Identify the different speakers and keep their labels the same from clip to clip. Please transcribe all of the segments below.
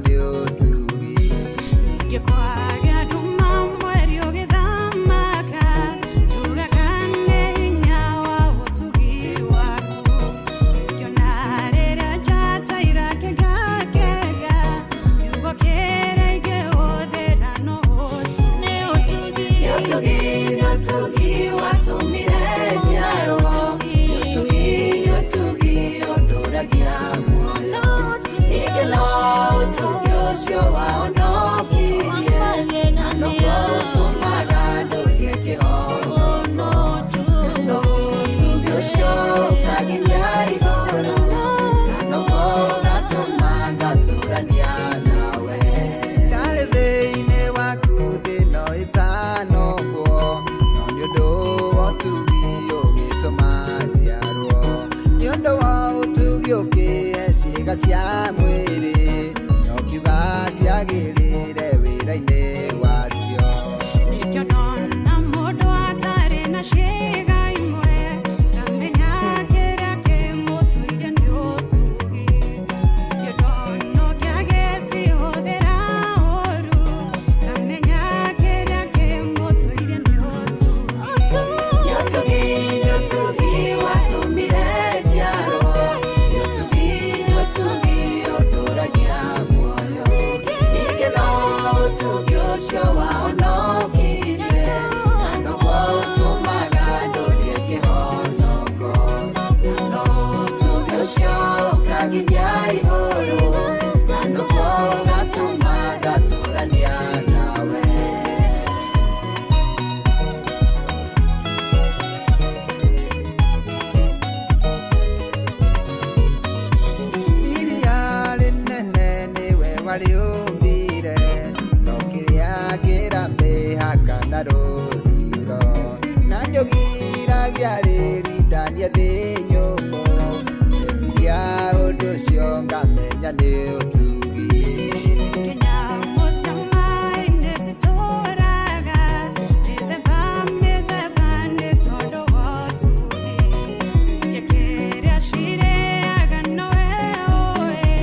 Speaker 1: Nĩ ũtugi.
Speaker 2: Ingĩkwaga nduma mweri ũgĩthamaka, njugaga nĩ hinya wa ũtugi waku. Ngĩona rĩrĩa njata irakengakenge, kiugo kĩrĩa ingĩhũthĩra no ũtugi.
Speaker 3: Nĩ ũtugi.
Speaker 1: Nĩ ũtugi, nĩ ũtugi watũmire njiarwo. Nĩ ũtugi, nĩ ũtugi ũndũragia muoyo. Ningĩ no ũtugi ũcio wahonokirie, na noguo ũtũmaga ndũrie kĩhonoko. No ũtugi ũcio ũkanginyia igũrũ, na noguo ũgatũma ngatũrania nawe. Ndarĩ thĩinĩ waku thĩ no ĩtanokwo, no nĩ ũndũ wa ũtugi ũgĩtũma njiarwo. Nĩ ũndũ wa ũtugi ũkĩhe ciĩga cia mwĩrĩ, na ũkiuga ciagĩrĩre wĩra-inĩ wacio.
Speaker 2: Nĩkĩo ndona mũndũ atarĩ na ciĩga imwe, ngamenya kĩrĩa kĩmũtũire nĩ ũtugi. Ningĩ ndona ũngĩ agĩcihũthĩra ũũru, ngamenya kĩrĩa kĩmũtũire nĩ ũtugi.
Speaker 1: Nĩ ũtugi, nĩ ũtugi watũmire njiarwo. Nĩ ũtugi, nĩ ũtugi ũndũragia muoyo. Ningĩ no ũtugi ũcio wahonokirie, na noguo ũtũmaga ndũrie kĩhonoko. Na no ũtugi ũcio ũkanginyia igũrũ, na noguo ũgatũma ngatũrania nawe. Iria rĩnene nĩwe warĩũmbire, no kĩrĩa kĩra mĩhaka na rũthingo, na nĩũgiragia rĩrindanie thĩ nyũmũ. Ndeciria ũndũ ũcio ngamenya nĩ ũtugi.
Speaker 2: Kĩnyamũ cia maĩ citũraga mĩthemba mĩthemba nĩ tondũ wa ũtugi. Ningĩ kĩrĩa cirĩaga nowe ũĩ,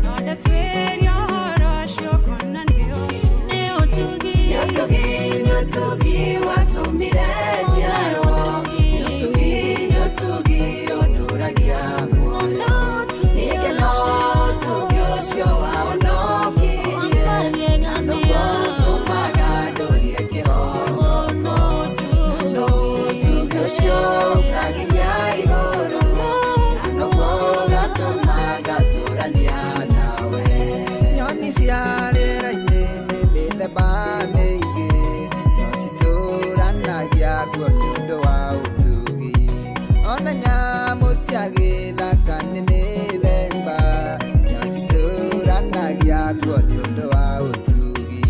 Speaker 2: no ndatuĩria ũhoro ũcio ũkona nĩ ũtugi.
Speaker 3: Nĩ ũtugi.
Speaker 1: Nĩ ũtugi, nĩ ũtugi watũmire njiarwo. Nĩ ũtugi, nĩ ũtugi ũndũragia muoyo. Ningĩ no ũtugi ũcio wahonokirie, na noguo ũtũmaga ndũrie kĩhonoko. No ũtugi ũcio ũkanginyia igũrũ, na noguo ũgatũma ngatũrania nawe. Nyoni cia rĩera-inĩ nĩ mĩthemba mĩingĩ, no citũranagia kuo nĩ ũndũ wa ũtugi. Ona nyamũ cia gĩthaka nĩ mĩthemba, no citũranagia kuo nĩ ũndũ wa ũtugi.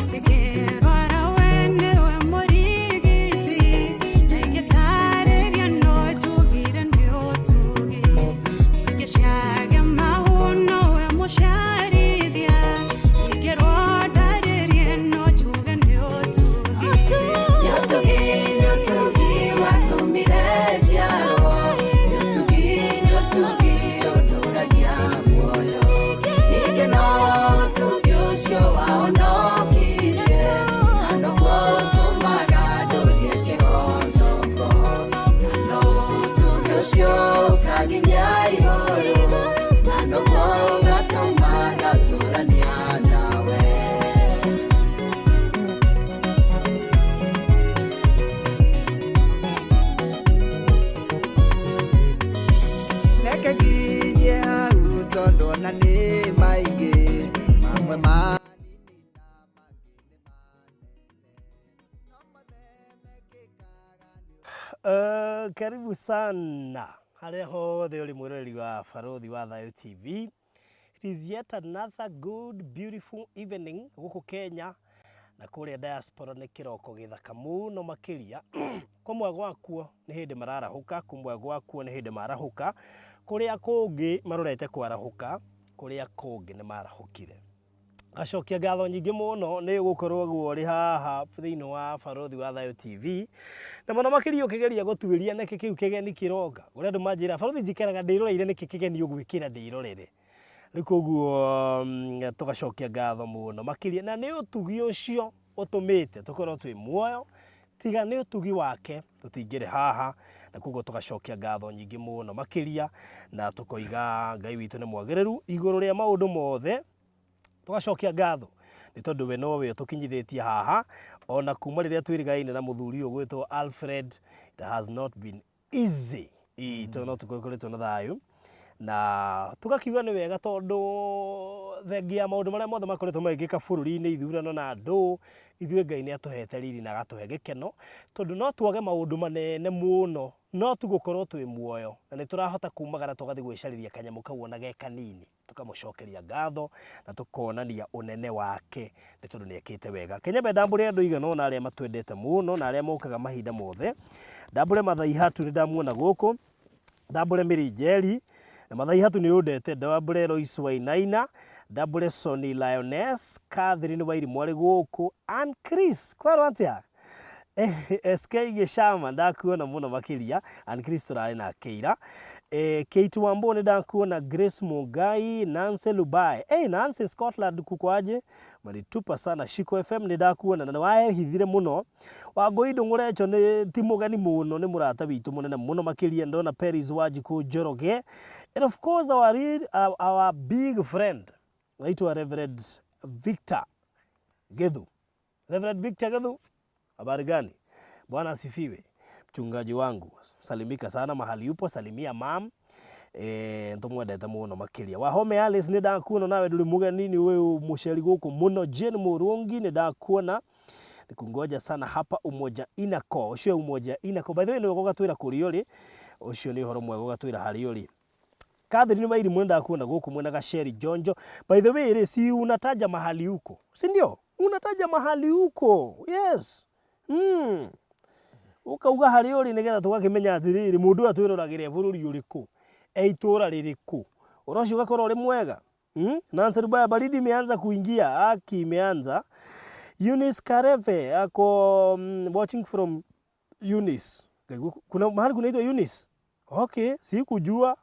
Speaker 2: Cingĩrwara we nĩwe mũrigiti, na ingĩtarĩria no njugire nĩ ũtugi. Ingĩ ciage mahu nowe mũciarithia, ingĩrwo ndarĩrie no njuge nĩ ũtugi.
Speaker 1: Nĩ ũtugi, nĩ ũtugi watũmire njiarwo. Nĩ ũtugi, nĩ ũtugi ũndũragia muoyo. Ningĩ no ũtugi ũcio wahonokirie, na noguo ũtũmaga ndũrie kĩhonoko. Na no ũtugi ũcio ũkanginyia igũrũ, na noguo ũgatũma ngatũrania nawe. Reke nginyie hau tondũ ona nĩ maingĩ, mamwe manini na mangĩ nĩ manene, no mothe mekĩkaga nĩ
Speaker 4: Karibu sana harĩa hothe ũrĩ mwĩroreri wa Barothi wa Thayo TV. It is yet another good beautiful evening gũkũ Kenya na kũrĩa diaspora nĩ kĩroko gĩthaka mũno makĩria. Kũmwe gwakuo nĩ hĩndĩ mararahũka, kũmwe gwakuo nĩ hĩndĩ marahũka, kũrĩa kũngĩ marorete kwarahũka, kũrĩa kũngĩ nĩ marahũkire. Ngacokia ngatho nyingĩ mũno nĩ gũkorwo guo ũrĩ haha thĩinĩ wa Barothi wa Thayo TV, na mũno makĩria ũkĩgeria gũtuĩria nĩkĩ kĩu kĩgeni kĩroka. Kũrĩ andũ manjĩraga, Barothi njikaraga ndĩroreire nĩkĩ kĩgeni ũgwĩkĩra ndĩrorere. Rĩu koguo tũgacokia ngatho mũno makĩria, na nĩ ũtugi ũcio ũtũmĩte tũkorwo twĩ muoyo. Tiga nĩ ũtugi wake tũtingĩrĩ haha, na koguo tũgacokia ngatho nyingĩ mũno makĩria, na tũkoiga Ngai witũ nĩ mwagĩrĩru igũrũ rĩa maũndũ mothe. Tũgacokia ngatho nĩ tondũ we nowe ũtũkinyithĩtie haha, ona kuma rĩrĩa twĩrĩgaine na mũthuri ũyũ ũgwĩtwo Alfred. It has not been easy. Ĩĩ, tondũ no tũkoretwo na thayũ na tũgakiuga nĩ wega, tondũ thengia ya maũndũ marĩa mothe makoretwo magĩkĩka bũrũri-inĩ, ithurano na andũ, ithuĩ Ngai nĩ atũhete riri na agatũhe gĩkeno, tondũ no twage maũndũ manene mũno, no tu gũkorwo twĩ muoyo na nĩ tũrahota kumagara tũgathiĩ gwĩcarĩria kanyamũ kau ona ge kanini, tũkamũcokeria ngatho na tũkonania ũnene wake nĩ tondũ nĩ ekĩte wega. Kenyambe ndambũre andũ igana ũna arĩa matwendete mũno na arĩa mokaga mahinda mothe. Ndambũre Mathai Hatu, nĩ ndamuona gũkũ. Ndambũre Mĩrĩ Njeri na Mathai Hatu nĩ ũndete. Ndambũre Lois Wainaina, ndambũre Sonny Lioness, Catherine Wairimũ arĩ gũkũ, Ann Chris kwerwo atĩa, SK Gĩcama, ndakuona mũno makĩria. Ann Chris tũrarĩ nake ira. Kate Wambo nĩ ndakuona, Grace Mungai, Nancy Lubai. Hey, Nancy, Scotland kuko aje? Malitupa sana. Shiko FM nĩ ndakuona na nĩ wahithire mũno. Wangũi Ndũng'ũrecho nĩ ti mũgeni mũno, nĩ mũrata witũ mũnene mũno makĩria. Ndona Peris Wanjikũ Njoroge, and of course our big friend naitwa Reverend Victor Gethu. Reverend Victor Gethu, habari gani? Bwana asifiwe. Mchungaji wangu, salimika sana mahali upo, salimia mam. Ntumwendete muno makiria. Wahome Alice nĩ ndakuona, nawe ndũrĩ mũgeni, nĩ we mũceri gũkũ mũno. Jane Mũrũngi nĩ ndakuona, nikungoja sana hapa Umoja Inako. Ũcio Umoja Inako, by the way, nĩ wega ũgatwĩra kũrĩa ũrĩ. Ũcio nĩ ũhoro mwega ũgatwĩra harĩa ũrĩ. Catherine Wairimu nĩ ndakuona gũkũ mwena Gacheri Jonjo. By the way rĩ, si unataja mahali huko, si ndio? Unataja mahali huko, yes. Ukauga harĩa ũrĩ nĩgetha tũgakĩmenya atĩrĩrĩ, mũndũ ũyũ atwĩroragĩra e bũrũri ũrĩkũ, e itũra rĩrĩkũ. Ũhoro ũcio ũgakorwo ũrĩ mwega. Nancy Rubaya, baridi imeanza kuingia, aki imeanza. Eunice Kareve ako watching from Eunice. Kuna mahali kunaitwa Eunice? Okay, sikujua.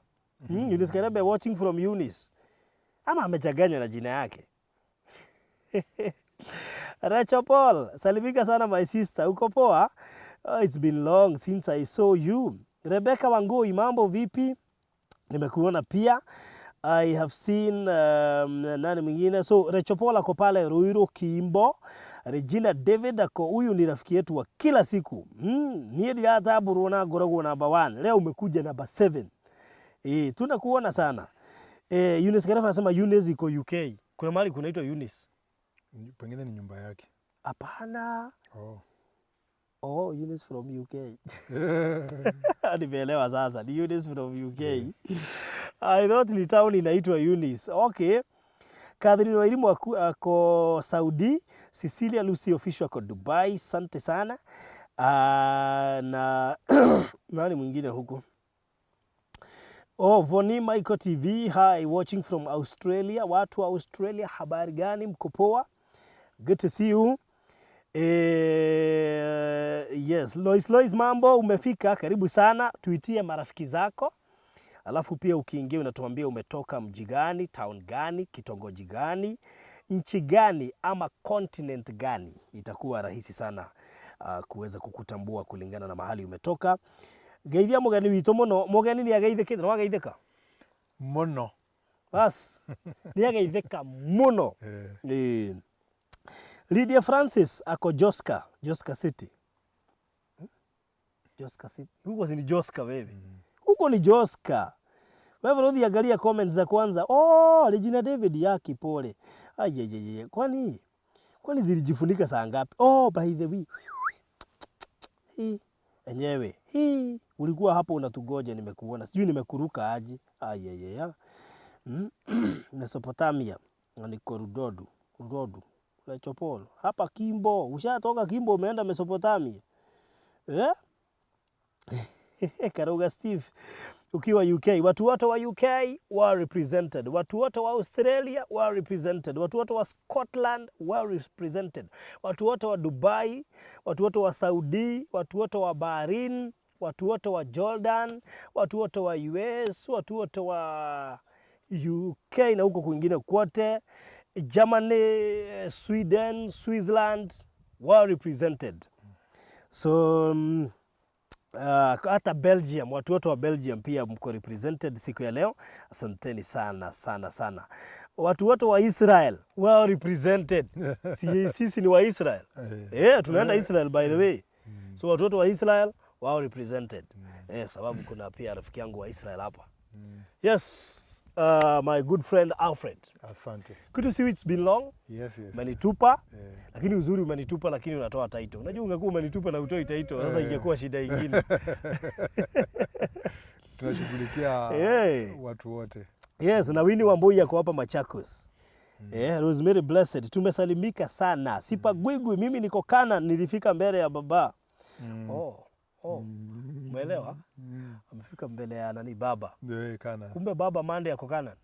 Speaker 4: Eunice Karebe watching from Eunice. Ama amechanganya na jina yake. Rachel Paul, salimika sana my sister. Uko poa? Oh, it's been long since I saw you. Rebecca Wangui, mambo vipi? Nimekuona pia. I have seen nani mwingine? So Rachel Paul ako pale Ruiru Kiimbo. Regina David ako, huyu ni rafiki yetu wa kila siku. Niĩ ndiratamburwo na ngoragwo namba 1. Leo umekuja namba 7. Tunakuona sana. Eunice Karefa anasema Eunice iko UK. Kuna mahali kunaitwa Eunice.
Speaker 5: Pengine ni nyumba yake.
Speaker 4: Hapana.
Speaker 5: Oh.
Speaker 4: Oh, Eunice from UK. Nimeelewa sasa. Ni Eunice from UK. I thought ni town inaitwa Eunice. Okay. Catherine Wairimu ako Saudi. Cecilia Lucy Official ako Dubai. Asante sana. Na nani mwingine huko? Oh, Voni Michael TV, hi, watching from Australia. Watu wa Australia, habari gani? Mko poa? Good to see you. Yes, Lois Lois, mambo, umefika, karibu sana. Tuitie marafiki zako. Alafu pia ukiingia unatuambia umetoka mji gani, town gani, kitongoji gani, nchi gani ama continent gani. Itakuwa rahisi sana kuweza kukutambua kulingana na mahali umetoka. Geithia mugeni witũ mũno. Mũgeni nĩ ageithĩkĩte, nĩ wageithĩka?
Speaker 5: Mũno.
Speaker 4: Bas, nĩ ageithĩka mũno. Lydia Francis ako Joska, Joska City. Joska City. Huko si ni Joska wewe? Huko ni Joska. Wewe rudi angalia comments za kwanza. Oh, Regina David yaki pole. Ajejeje. Kwani zilijifunika saa ngapi? Oh, by the way. Hii enyewe. Hii ulikuwa hapo unatugoja, nimekuona. Sijui nimekuruka aje. Ajejeje. Mesopotamia. Na niko Rudodu. Rudodu. Lechopolo. Hapa Kimbo. Ushatoka Kimbo umeenda Mesopotamia. Eh? Karuga Steve ukiwa UK, watu wote wa UK were represented, watu wote wa Australia were represented, watu wote wa Scotland were represented, watu wote wa Dubai, watu wote wa Saudi, watu wote wa Bahrain, watu wote wa Jordan, watu wote wa US, watu wote wa UK na huko kwingine kwote, Germany, Sweden, Switzerland well represented. So hata Belgium, watu wote wa Belgium pia mko represented siku ya leo. Asanteni sana sana sana. Watu wote wa Israel well represented. Sisi ni wa Israel. Tunaenda Israel, by the way. So watu wote wa Israel wao represented. Sababu kuna pia rafiki yangu wa Israel hapa. Yes, my good friend Alfred.
Speaker 5: Asante.
Speaker 4: Good to see you. It's been long.
Speaker 5: Yes.
Speaker 4: Umenitupa. Lakini uzuri umenitupa lakini unatoa title. Unajua ungekuwa umenitupa na utoi title, sasa ingekuwa shida ingine.
Speaker 5: Tunashughulikia watu wote.
Speaker 4: Yes, na Winnie Wambui yako hapa Machakos. Rosemary Blessed, tumesalimika sana. Sipagwigwi, mimi niko Kana, nilifika mbele ya baba. Oh. Umeelewa? Amefika mbele ya nani, baba.
Speaker 5: Kana.
Speaker 4: Kumbe baba Mande yako Kana.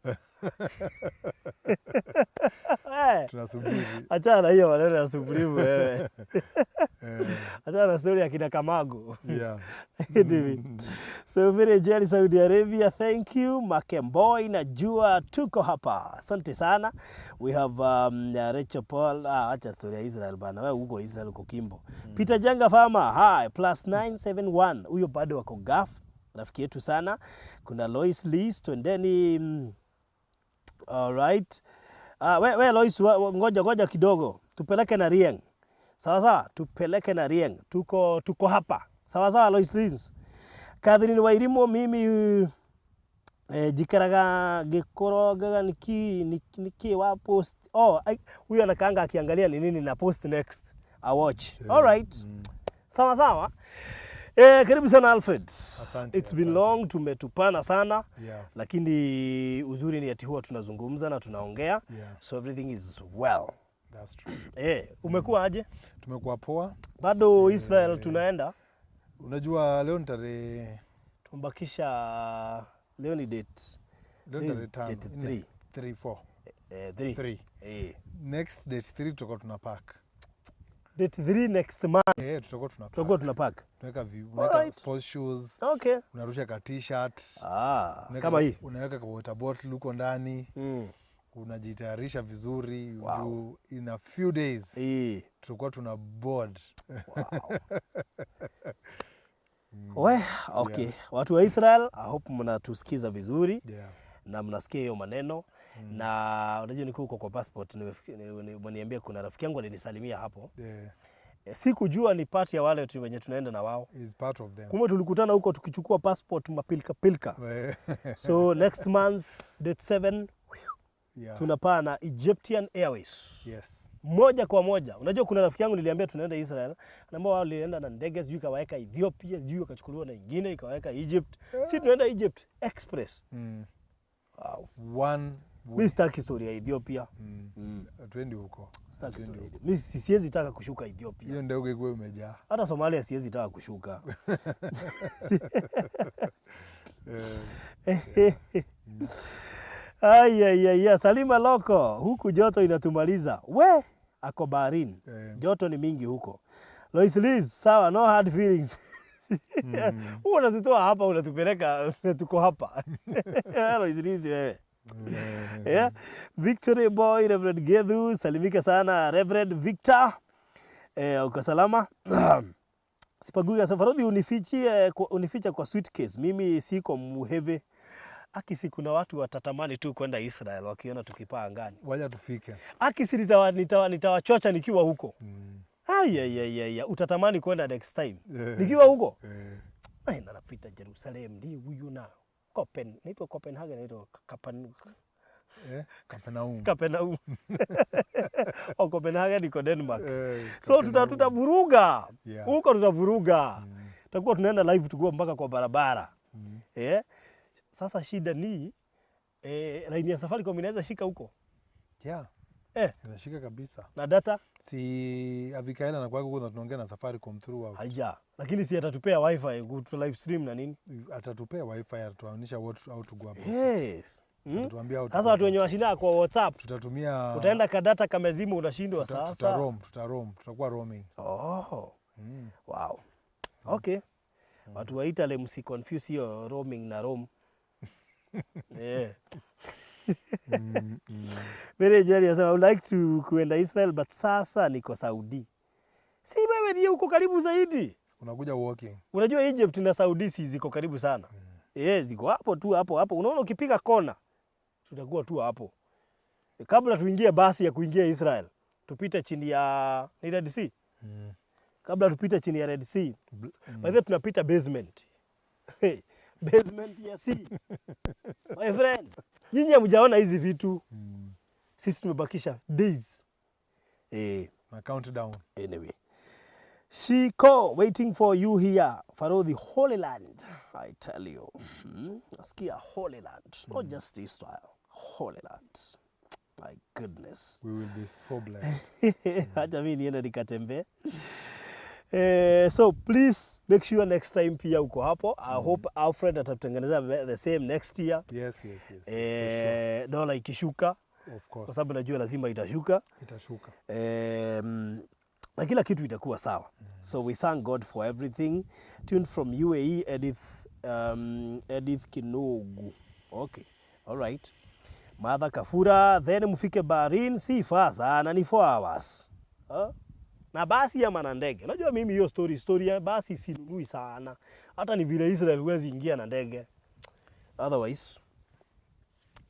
Speaker 5: Tunasubiri.
Speaker 4: Achana na hiyo maneno ya Supreme wewe. Achana na story ya kina Kamago. Hivi. So Mary Jerry, Saudi Arabia, thank you. Makemboi, najua tuko hapa. Asante sana. We have Rachel Paul. Acha story ya Israel bana. Wewe uko Israel, uko Kimbo. Peter Janga Farmer, hi, plus 971. Huyo bado wako Gulf, rafiki yetu sana. Kuna Lois Lees, twendeni. All right. We Lois, ngoja kidogo. Tupeleke na Rieng. Sawa sawa, tupeleke na Rieng. Tuko hapa. Sawa sawa, Lois Lees. Catherine Wairimo, mimi jikaraga gikorogaga niki wa post. Oh, huyu anakaanga akiangalia ni nini na post next. I watch. All right. Sawa sawa. Karibu sana Alfred.
Speaker 5: Asante,
Speaker 4: It's been
Speaker 5: asante.
Speaker 4: long, tumetupana sana. Lakini uzuri ni ati huwa tunazungumza na tunaongea. So everything is well.
Speaker 5: That's true.
Speaker 4: Umekuwa aje?
Speaker 5: Tumekuwa poa.
Speaker 4: Bado Israel tunaenda.
Speaker 5: Unajua leo ni tarehe
Speaker 4: Tumbakisha leo ni date.
Speaker 5: Leo ni
Speaker 4: Leo is
Speaker 5: tarehe 5.
Speaker 4: date 3.
Speaker 5: 3 4.
Speaker 4: 3.
Speaker 5: 3. Next date 3 tutakuwa tuna pack.
Speaker 4: Date 3 next month.
Speaker 5: Tutakuwa tuna pack.
Speaker 4: Tutakuwa tuna pack.
Speaker 5: Tunaweka unaweka sports shoes, unarusha ka t-shirt.
Speaker 4: Kama hii.
Speaker 5: Unaweka ka water bottle huko ndani. Unajitayarisha vizuri.
Speaker 4: Wow.
Speaker 5: In a few days tutakuwa tuna board.
Speaker 4: Wow. We, okay. Watu wa Israel, I hope mnatusikiza vizuri. Na mnasikia hiyo maneno. Na unajua niko huko kwa passport, nimeniambia kuna rafiki yangu alinisalimia hapo. Sikujua ni part ya wale wenye tunaenda na wao.
Speaker 5: Is part of them.
Speaker 4: Kumbe tulikutana huko tukichukua passport mapilka pilka. So next month date 7 tunapaa na Egyptian Airways. Moja kwa moja. Unajua kuna rafiki yangu niliambia tunaenda Israel, anaambia wao walienda na ndege sijui ikawaweka Ethiopia, sijui wakachukuliwa na ingine ikawaweka Egypt. Si tunaenda Egypt Express. Wow.
Speaker 5: One
Speaker 4: Mimi sitaki story ya Ethiopia.
Speaker 5: Twendi huko.
Speaker 4: Sitaki story ya Ethiopia. Mimi siwezi taka kushuka Ethiopia.
Speaker 5: Hiyo ndege ikuwe imejaa.
Speaker 4: Hata Somalia siwezi taka kushuka. Ay, ay, ay, ay. Salima Loko, huku joto inatumaliza. We, ako baharini. Joto ni mingi huko. Lois Liz, sawa, no hard feelings. Huwa unazitoa hapa unatupeleka tuko hapa. Lois Liz wewe. Yeah. Victory Boy, Reverend Gethu, salimika sana Reverend Victor. Uko salama? Sipagui Safarodhi, unificha kwa suitcase. Mimi siko muheve. Akisi kuna watu watatamani tu kwenda Israel wakiona tukipaa angani.
Speaker 5: Wacha tufike.
Speaker 4: Akisi nitawachocha nikiwa huko. Ai ai ai ai, utatamani kwenda next time. Nikiwa huko. Ai, na napita Jerusalem ndi huyu na naitwa Copenhagen, naitwa
Speaker 5: Capernaum.
Speaker 4: Capernaum. Oh, Copenhagen iko Denmark. So
Speaker 5: Capernaum.
Speaker 4: tutavuruga. Huko tutavuruga. Tutakuwa tunaenda live tukiwa mpaka kwa barabara. Sasa shida ni line ya Safaricom inaweza shika huko.
Speaker 5: Inashika kabisa.
Speaker 4: Na data?
Speaker 5: Si Abikaela anakuwa huko na tunaongea na Safaricom throughout.
Speaker 4: Haija. Lakini si atatupea wifi ku live stream na nini?
Speaker 5: Atatupea wifi, atatuonyesha how to go about it.
Speaker 4: Yes.
Speaker 5: Atatuambia how to
Speaker 4: Sasa
Speaker 5: go
Speaker 4: watu wenye
Speaker 5: about it.
Speaker 4: washinda kwa WhatsApp.
Speaker 5: Tutatumia
Speaker 4: Utaenda ka data kamezima unashindwa sasa.
Speaker 5: Tuta roam, tutakuwa roaming.
Speaker 4: Oh. Wow. Okay. Watu wa Italy msi confuse hiyo roaming na roam. Mary Jerry anasema, "I would like to kuenda Israel, but sasa niko Saudi." Si wewe ndiye uko karibu zaidi?
Speaker 5: Unakuja walking.
Speaker 4: Unajua Egypt na Saudi si ziko karibu sana. Eh, ziko hapo tu, hapo hapo. Unaona ukipiga kona tutakuwa tu hapo. Kabla tuingie basi ya kuingia Israel, tupite chini ya, ni Red Sea. Kabla tupite chini ya Red Sea. By the way, tunapita basement. Hey, basement ya sea. My friend, nyinyi hamjaona hizi vitu. Sisi tumebakisha days. Eh.
Speaker 5: Na countdown.
Speaker 4: Anyway. Shiko waiting for you here. Follow the Holy Land. I tell you. Nasikia Holy Land. Not just Israel. Holy Land. My goodness.
Speaker 5: We will be so blessed.
Speaker 4: Acha mimi niende nikatembee. So please make sure next time pia uko hapo. I hope Alfred atatutengenezea the same next year.
Speaker 5: Yes.
Speaker 4: Dola ikishuka,
Speaker 5: Of course.
Speaker 4: kwa sababu najua lazima itashuka.
Speaker 5: Itashuka.
Speaker 4: Na kila kitu itakuwa sawa. So we thank God for everything. Tuned from UAE, Edith, Edith Kinogu. Okay, all right. Martha Kafura, then mfike Bahrain, si far sana, ni 4 hours. Huh? Na basi ama na ndege. Unajua mimi hiyo story ya basi sinunui sana. Hata ni vile Israel huwezi ingia na ndege. Otherwise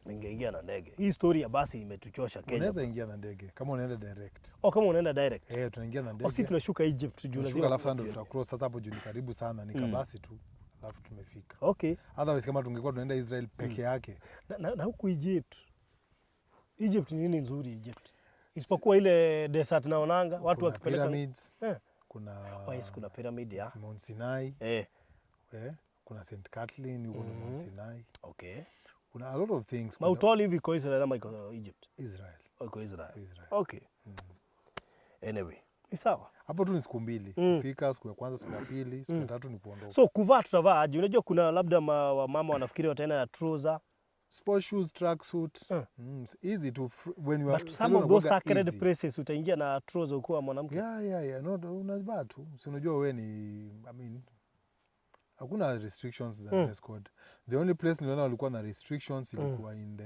Speaker 4: ningeingia na ndege. Hii story ya basi imetuchosha Kenya.
Speaker 5: Unaweza ingia na ndege kama unaenda direct.
Speaker 4: Oh, kama unaenda direct.
Speaker 5: Eh, tunaingia na
Speaker 4: Oh,
Speaker 5: ndege.
Speaker 4: si tunashuka Egypt juu
Speaker 5: Tunashuka,
Speaker 4: lazima.
Speaker 5: alafu sasa ndio tutacross sasa hapo juu ni karibu sana, ni kabasi tu. Alafu tumefika.
Speaker 4: Okay.
Speaker 5: Otherwise kama tungekuwa tunaenda Israel peke yake.
Speaker 4: Na huku Egypt. Egypt ni nini nzuri Egypt? Isipokuwa ile desert naonanga watu
Speaker 5: Kuna
Speaker 4: wakipeleka.
Speaker 5: pyramids, kuna
Speaker 4: Oh, yes, kuna pyramid ya.
Speaker 5: Mount Sinai, kuna St. Catherine huko ni Mount Sinai.
Speaker 4: Okay.
Speaker 5: Kuna a lot of things. Kuna
Speaker 4: Mount Olive iko Israel ama iko Egypt?
Speaker 5: Israel.
Speaker 4: Oh, iko Israel.
Speaker 5: Israel.
Speaker 4: Okay. Anyway, ni sawa.
Speaker 5: Hapo tu ni siku 2. Kufika siku ya kwanza, siku ya pili, siku ya tatu ni kuondoka.
Speaker 4: So kuvaa tutavaa aje? Unajua kuna labda wamama wanafikiri wataenda na trouser.
Speaker 5: Sport shoes, track suit. It's easy to when you are
Speaker 4: But some of those sacred
Speaker 5: easy.
Speaker 4: Places utaingia na trouser ukiwa mwanamke.
Speaker 5: Yeah. No, unavaa tu. Si unajua wewe ni, I mean, hakuna restrictions za dress code. The only place niliona walikuwa na restrictions ilikuwa in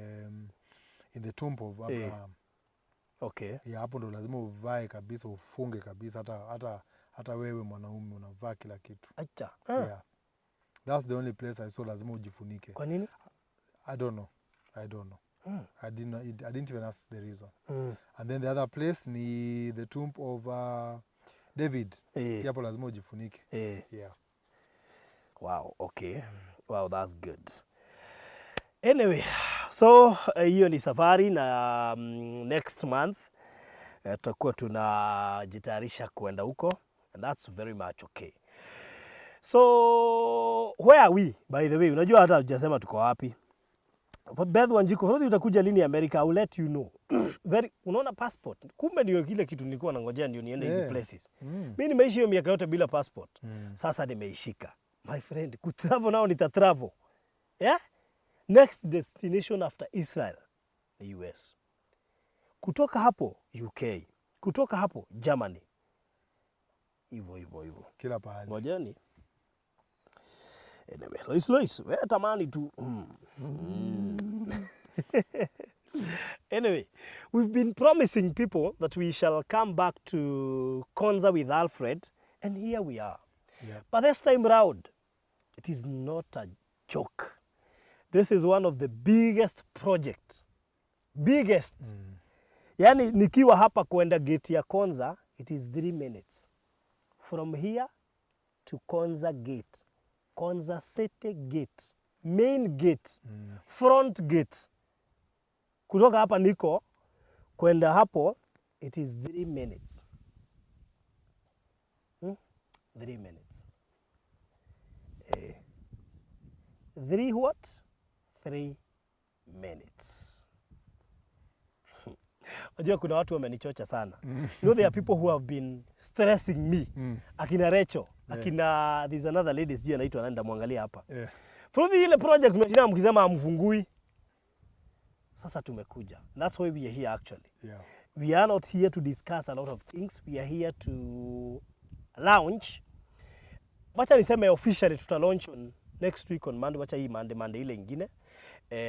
Speaker 5: the tomb of Abraham.
Speaker 4: Okay.
Speaker 5: Yeah, hapo ndo lazima uvae kabisa, ufunge kabisa, hata wewe mwanaume unavaa kila kitu.
Speaker 4: Acha.
Speaker 5: Yeah. That's the only place I saw lazima ujifunike.
Speaker 4: Kwa nini?
Speaker 5: I don't know. I don't know. I didn't even ask the reason. And then the other place ni the tomb of David. Hapo lazima ujifunike. Yeah.
Speaker 4: Wow, okay. Wow, that's good. Anyway, so hiyo ni safari na next month tutakuwa tunajitayarisha kuenda huko and that's very much okay. So where are we, by the way? Unajua hata hujasema tuko wapi. For Beth Wanjiku, Farodhi, utakuja lini America? I will let you know. Very, unaona passport. Kumbe ndio kile kitu nilikuwa nangojea ndio niende hizi places. Mimi nimeishi hiyo miaka yote bila passport. Sasa nimeishika. My friend, kutravel nao nitatravel. Yeah? Next destination after Israel ni US. Kutoka hapo UK. Kutoka hapo Germany. Hivyo hivyo hivyo.
Speaker 5: Kila pahali.
Speaker 4: Ngojeni. Anyway, Lois Lois, wewe tamani tu. Anyway, we've been promising people that we shall come back to Konza with Alfred, and here we are. But this time round, it is not a joke. This is one of the biggest projects. Biggest. Yani nikiwa hapa kwenda gate ya Konza, it is 3 minutes. From here to Konza gate. Konza City gate. Main gate. Front gate. Kutoka hapa niko kwenda hapo, it is 3 minutes. 3 minutes. Three what? 3 minutes. Unajua kuna watu wamenichocha sana. You know there are people who have been stressing me. Akina Recho, akina, there's another lady, sijui anaitwa nani, nitamwangalia hapa. From ile project mmeshinda mkisema hamfungui. Sasa tumekuja. That's why we are here, actually. We are not here to discuss a lot of things. We are here to launch. Wacha niseme officially tuta launch on next week on Monday, wacha hii Monday, Monday ile ingine.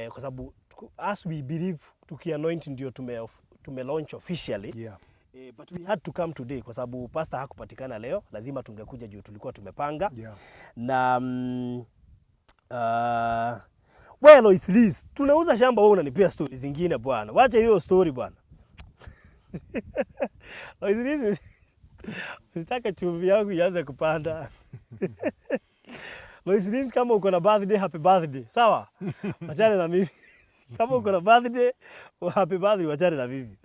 Speaker 4: Kwa sababu As we believe tukianoint ndio tume launch officially. But we had to come today kwa sababu pastor hakupatikana leo, lazima tungekuja juu tulikuwa tumepanga. Na well, Lois Liz, tunauza shamba, wewe unanipea story zingine bwana. Wacha hiyo story bwana. Lois Liz, sitaka chumvi yangu ianze kupanda. Lois Liz, kama uko na birthday, happy birthday. Sawa? Wachane na mimi. Kama uko na birthday, happy birthday, wachane na mimi.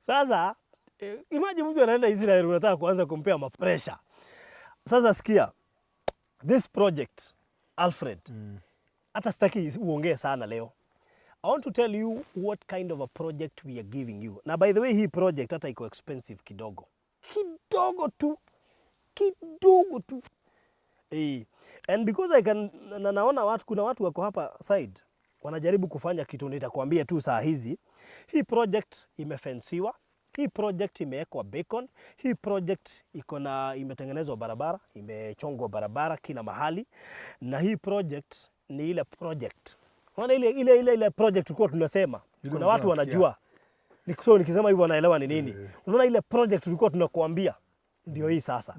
Speaker 4: Sasa imagine mtu anaenda Israel unataka kuanza kumpea mapresha. Sasa sikia, this project, Alfred, hata sitaki uongee sana leo. I want to tell you what kind of a project we are giving you. Na by the way, hii project hata iko expensive kidogo. Kidogo tu. Kidogo tu. And because I can na naona watu, kuna watu wako hapa side wanajaribu kufanya kitu, nitakwambia tu saa hizi. Hii project imefensiwa, hii project imewekwa beacon, hii project iko na imetengenezwa barabara, imechongwa barabara kila mahali, na hii project ni ile project. Unaona ile project tulikuwa tunasema,
Speaker 5: Ile
Speaker 4: kuna watu
Speaker 5: unasikia.
Speaker 4: wanajua. So nikisema hivyo wanaelewa ni nini. Unaona ile project tulikuwa tunakuambia ndio hii sasa.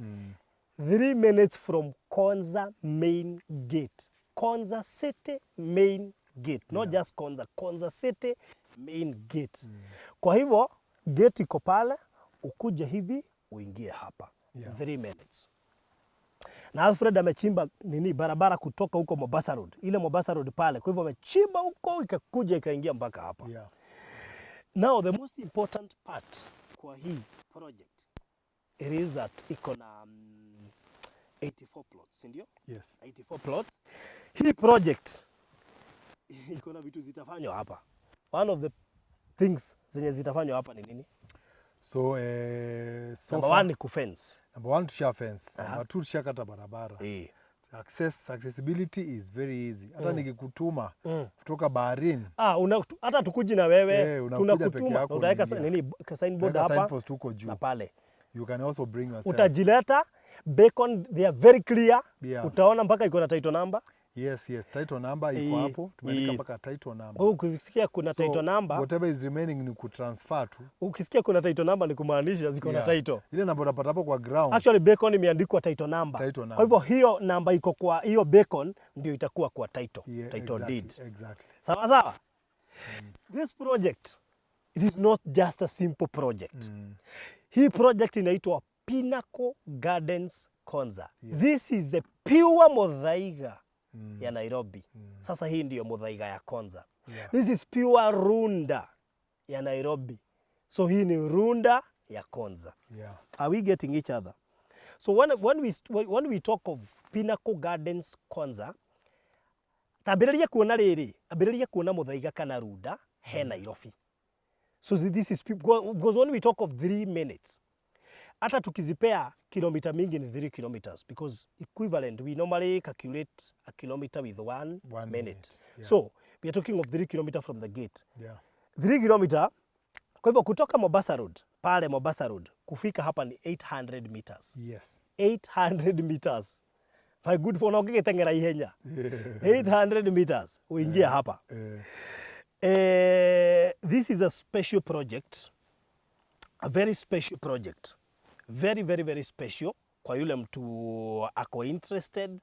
Speaker 4: 3 minutes from Konza main gate. Konza City main gate. Not just Konza, Konza City main gate. Kwa hivyo gate iko pale, ukuje hivi uingie hapa. 3 minutes. Na Alfred amechimba nini barabara kutoka huko Mombasa Road, ile Mombasa Road pale. Kwa hivyo amechimba huko ikakuja ikaingia mpaka hapa. Now the most important part kwa hii project, it is that iko na 84 plots, si ndio?
Speaker 5: Yes.
Speaker 4: 84 plots. Hii project iko na vitu zitafanywa hapa. One of the things zenye zitafanywa hapa ni nini?
Speaker 5: So
Speaker 4: Number
Speaker 5: far,
Speaker 4: one ni kufence.
Speaker 5: Number one tusha fence. Number two tushakata barabara. Accessibility is very easy. Hata nikikutuma kutoka baharini
Speaker 4: Ah, hata tukuji na wewe,
Speaker 5: unakuja peke
Speaker 4: tunakutuma
Speaker 5: yako
Speaker 4: na utaweka
Speaker 5: unaingia.
Speaker 4: nini signboard
Speaker 5: Weka
Speaker 4: hapa
Speaker 5: signpost huko juu.
Speaker 4: Na pale.
Speaker 5: You can also bring yourself.
Speaker 4: Utajileta beacon, they are very clear. Utaona mpaka iko na title number.
Speaker 5: Yes. Title number iko hapo. Tumeandika mpaka title number.
Speaker 4: Kwa hiyo ukisikia kuna
Speaker 5: So,
Speaker 4: title number,
Speaker 5: whatever is remaining ni kutransfer tu.
Speaker 4: Ukisikia kuna title number ni kumaanisha ziko na title.
Speaker 5: Ile namba utapata hapo kwa ground.
Speaker 4: Actually beacon imeandikwa title number.
Speaker 5: Title number.
Speaker 4: Kwa hivyo hiyo namba iko kwa hiyo beacon ndio itakuwa kwa title, title deed. Sawa sawa. This project, it is not just a simple project. Hii project inaitwa Pinnacle Gardens Konza. This is the pure Muthaiga ya Nairobi. Sasa hii ndiyo Muthaiga ya Konza. This is pure Runda ya Nairobi. So hii ni Runda ya Konza. Are we getting each other? So when we talk of Pinnacle Gardens Konza, tambĩrĩria kuona rĩrĩ, ambĩrĩria kuona Muthaiga kana Runda he Nairobi. So this is because when we talk of 3 minutes, hata tukizipea kilomita mingi ni 3 kilometers because equivalent we normally calculate a kilometer with one
Speaker 5: One
Speaker 4: minute.
Speaker 5: Minute, yeah.
Speaker 4: So we are talking of 3 kilometer from the gate. 3 kilometer, kwa hivyo kutoka Mombasa Road, pale Mombasa Road kufika hapa ni 800 meters. 800 meters. My good for ũngĩgĩteng'era ihenya. 800 meters uingie hapa. This is a special project, a very special project, very very very special kwa yule mtu ako interested,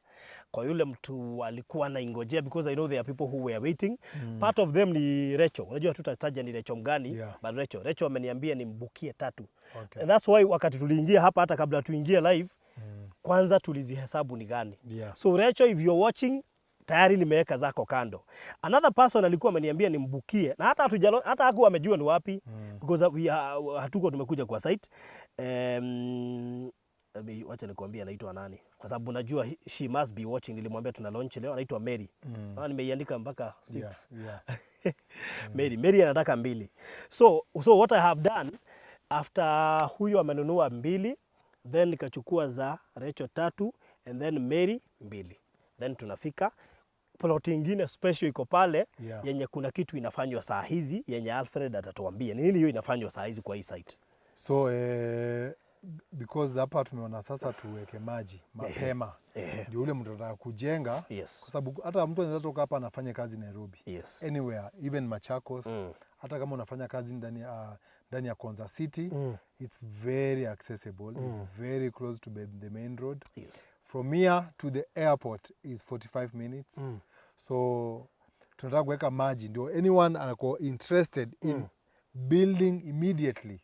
Speaker 4: kwa yule mtu alikuwa anaingojea, because I know there are people who were waiting. Part of them ni Recho. Unajua tutataja ni Recho mgani, but Recho ameniambia nimbukie tatu. And that's why wakati tuliingia hapa, hata kabla tuingie live, kwanza tulizihesabu ni gani. So Recho, if you're watching, tayari nimeweka zako kando. Another person alikuwa ameniambia nimbukie na hata hatujalo, hata hakuwa amejua ni wapi because we are, hatuko tumekuja kwa site. Wacha nikwambie anaitwa nani kwa sababu najua she must be watching. Nilimwambia tuna launch leo, anaitwa Mary. Nimeiandika mpaka 6. Mary anataka mbili. So what I have done after huyu amenunua mbili, then nikachukua za Rachel tatu and then Mary mbili. Then tunafika plot ingine special iko pale yenye kuna kitu inafanywa saa hizi yenye Alfred atatuambia ni nini hiyo inafanywa saa hizi kwa hii site.
Speaker 5: So Because hapa tumeona sasa tuweke maji mapema ndio ule mtu anataka kujenga, kwa sababu hata mtu anaweza toka hapa anafanya kazi Nairobi, anywhere, even Machakos, hata kama unafanya kazi ndani ya Konza City, it's very accessible, it's very close to the main road. From here to the airport is 45 minutes. So tunataka kuweka maji ndio anyone anako interested in building immediately,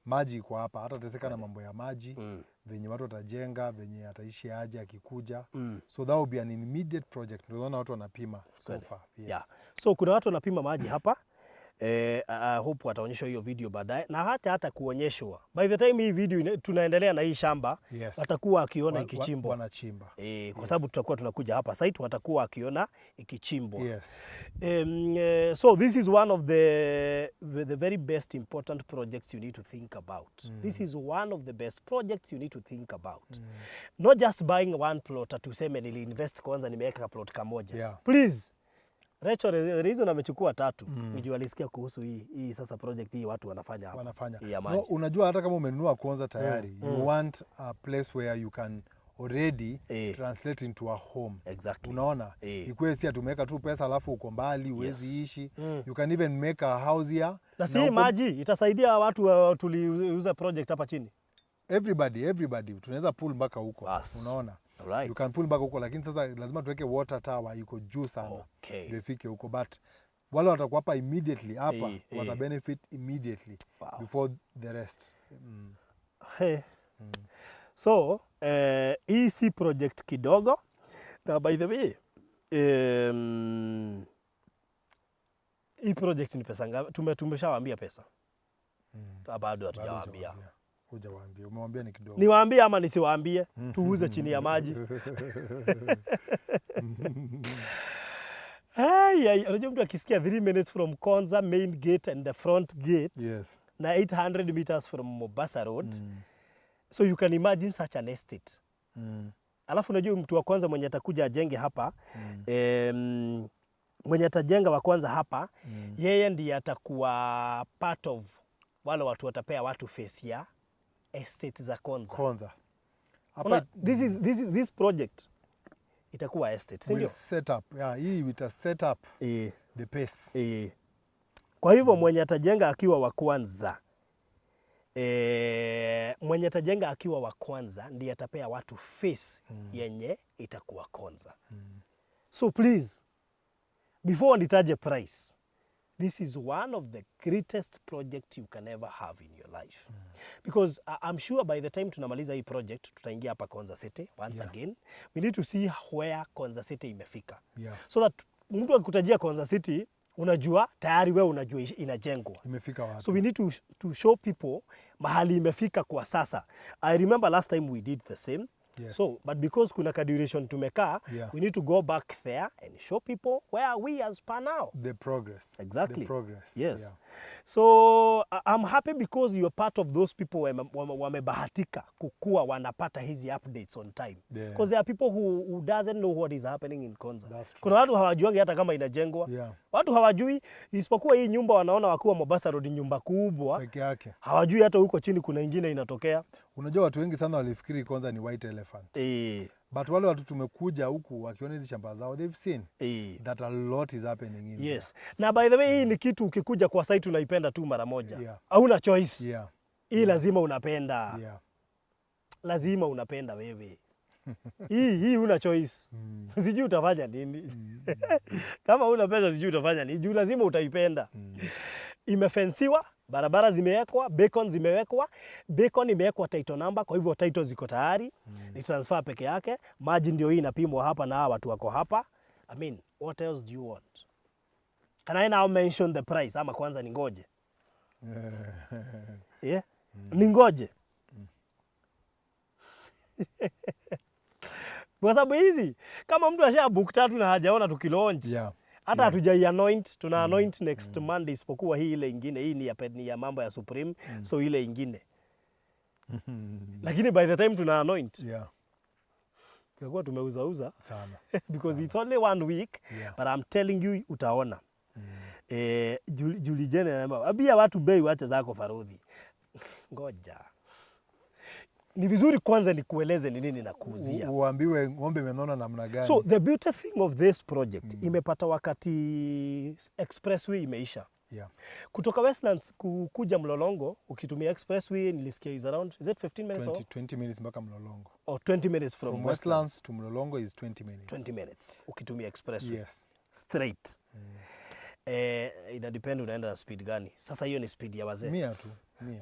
Speaker 5: maji iko hapa, hata teseka na mambo ya maji, venye watu watajenga, venye ataishi aje akikuja. So that will be an immediate project. Ndio naona watu wanapima so far. Yes.
Speaker 4: Yeah. So kuna watu wanapima maji hapa. I hope wataonyeshwa hiyo video baadaye na hata kuonyeshwa. By the time hii video tunaendelea na hii shamba, watakuwa wakiona ikichimbwa.
Speaker 5: Wanachimba.
Speaker 4: Kwa sababu tutakuwa tunakuja hapa site, watakuwa wakiona ikichimbwa. So this is one of the very best important projects you need to think about. This is one of the best projects you need to think about. Not just buying one plot, tuseme niliinvest kwanza nimeweka plot kamoja. Please. Rachel, the reason amechukua tatu ni juu alisikia kuhusu hii sasa project hii watu wanafanya hapa.
Speaker 5: Wanafanya.
Speaker 4: Hii ya
Speaker 5: No,
Speaker 4: maji.
Speaker 5: unajua hata kama umenunua kwanza tayari, you want a place where you can already translate into a home. Unaona, ikuwe si tumeweka tu pesa alafu uko mbali huwezi ishi. You can even make a house here.
Speaker 4: Na si maji itasaidia watu tuliuza project hapa chini.
Speaker 5: Everybody tunaweza pull mpaka huko.
Speaker 4: Bas.
Speaker 5: Unaona, you can pull mpaka huko, lakini sasa lazima tuweke water tower iko juu sana ndio ifike huko, but wale watakuwa hapa immediately hapa wata benefit immediately before the rest.
Speaker 4: Hey. So hii si project kidogo, na by the way, hii project ni pesa ngapi? Tumeshawaambia pesa? Ah, bado
Speaker 5: Bado
Speaker 4: hatujawaambia.
Speaker 5: hujawaambia. Hujawaambia, umewambia ni kidogo.
Speaker 4: Niwaambie ama nisiwaambie? Tuuze chini ya maji. Ai, ai, unajua mtu akisikia 3 minutes from Konza main gate and the front gate na 800 meters from Mombasa Road, so you can imagine such an estate. Alafu unajua mtu wa kwanza mwenye atakuja ajenge hapa, mwenye atajenga wa kwanza hapa, yeye ndiye atakuwa part of wale watu watapea watu face ya estate za Konza.
Speaker 5: Konza hapa.
Speaker 4: Ona, this project itakuwa estate, si
Speaker 5: Will
Speaker 4: ndio?
Speaker 5: set up, yeah, hii ita set up the pace.
Speaker 4: Kwa hivyo mwenye atajenga akiwa wa kwanza, mwenye atajenga akiwa wa kwanza ndiye atapea watu face yenye itakuwa Konza. So please, before nitaje price, this is one of the greatest project you can ever have in your life. Because I'm sure by the time tunamaliza hii project tutaingia hapa Konza City once again. We need to see where Konza City imefika. So that mtu akikutajia Konza City, unajua tayari wewe unajua inajengwa.
Speaker 5: Imefika wapi.
Speaker 4: So we need to show people mahali imefika kwa sasa. I remember last time we did the same. So, but because kuna ka duration tumekaa, we need to go back there and show people where we as per now.
Speaker 5: The progress.
Speaker 4: Exactly.
Speaker 5: The progress.
Speaker 4: Yes. So I'm happy because you're part of those people wamebahatika kukua wanapata hizi updates on time. Because there are people who doesn't know what is happening in Konza.
Speaker 5: That's true.
Speaker 4: Kuna watu hawajuangi hata kama inajengwa. Watu hawajui isipokuwa hii nyumba wanaona wakiwa Mombasa Road, nyumba kubwa.
Speaker 5: Peke yake.
Speaker 4: Hawajui hata huko chini kuna ingine inatokea.
Speaker 5: Unajua watu wengi sana walifikiri Konza ni white elephant. But wale watu tumekuja huku wakiona hizi shamba zao, they've seen that a lot is happening in
Speaker 4: Yes. Na by the way, hii ni kitu ukikuja kwa site unaipenda tu mara moja. Hauna choice.
Speaker 5: there.
Speaker 4: Hii lazima unapenda. Lazima unapenda wewe. Hii una choice. Sijui utafanya nini. Kama una pesa sijui utafanya nini. Juu lazima utaipenda. Imefensiwa, barabara zimewekwa, beacon zimewekwa, beacon imewekwa title number, kwa hivyo title ziko tayari. Ni transfer peke yake. Maji ndio hii inapimwa hapa na hawa watu wako hapa. I mean, what else do you want? Can I now mention the price ama kwanza ningoje? Yeah? Ningoje. Kwa sababu hizi kama mtu asha book tatu na hajaona tukilaunch, hata hatujai anoint, tuna anoint next Monday, isipokuwa hii ile ingine, hii ni ya mambo ya Supreme, so ile ingine. Lakini by the time tuna anoint tutakuwa tumeuzauza
Speaker 5: Sana.
Speaker 4: because it's only one week, but I'm telling you utaona. Julie Jane anasema ambia watu bei wache zako Farudhi. Ngoja. Ni vizuri kwanza nikueleze ni nini nakuuzia.
Speaker 5: Uambiwe ng'ombe imenona namna gani.
Speaker 4: So the beauty thing of this project, imepata wakati expressway imeisha. Kutoka Westlands kuja Mlolongo ukitumia expressway, nilisikia is around, is it 15 minutes
Speaker 5: 20, 20 minutes mpaka Mlolongo.
Speaker 4: Or 20 minutes from,
Speaker 5: From
Speaker 4: Westlands.
Speaker 5: Westlands to Mlolongo is 20 minutes.
Speaker 4: 20 minutes ukitumia expressway straight. Ina depend unaenda na speed gani. Sasa hiyo ni speed ya wazee.
Speaker 5: 100 tu, 100.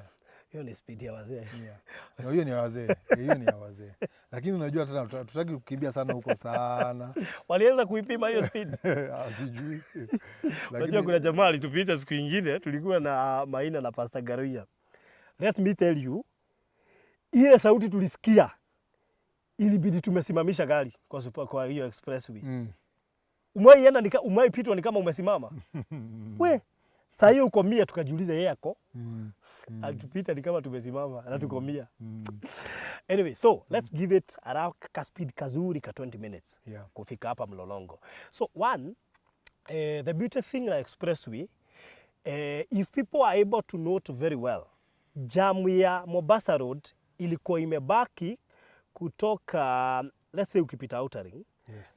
Speaker 4: Hiyo ni speed ya wazee.
Speaker 5: 100. Na hiyo ni ya wazee, hiyo ni ya wazee. Lakini unajua tena hatutaki kukimbia sana huko sana.
Speaker 4: Walianza kuipima hiyo speed?
Speaker 5: Ah, sijui.
Speaker 4: Unajua
Speaker 5: Lakini
Speaker 4: kuna jamaa alitupita siku ingine, tulikuwa na Maina na Pastor Garuya. Let me tell you, ile sauti tulisikia ilibidi tumesimamisha gari kwa hiyo expressway. Umewahi enda umewahi pitwa ni kama umesimama. We, saa hiyo uko 100, tukajiuliza yeye ako. Alitupita ni kama tumesimama na tuko 100. Anyway, so let's give it around ka speed kazuri ka 20 minutes kufika hapa Mlolongo. So one, the beauty thing na expressway, if people are able to note very well, jam ya Mombasa Road ilikuwa imebaki kutoka, let's say ukipita Outer Ring,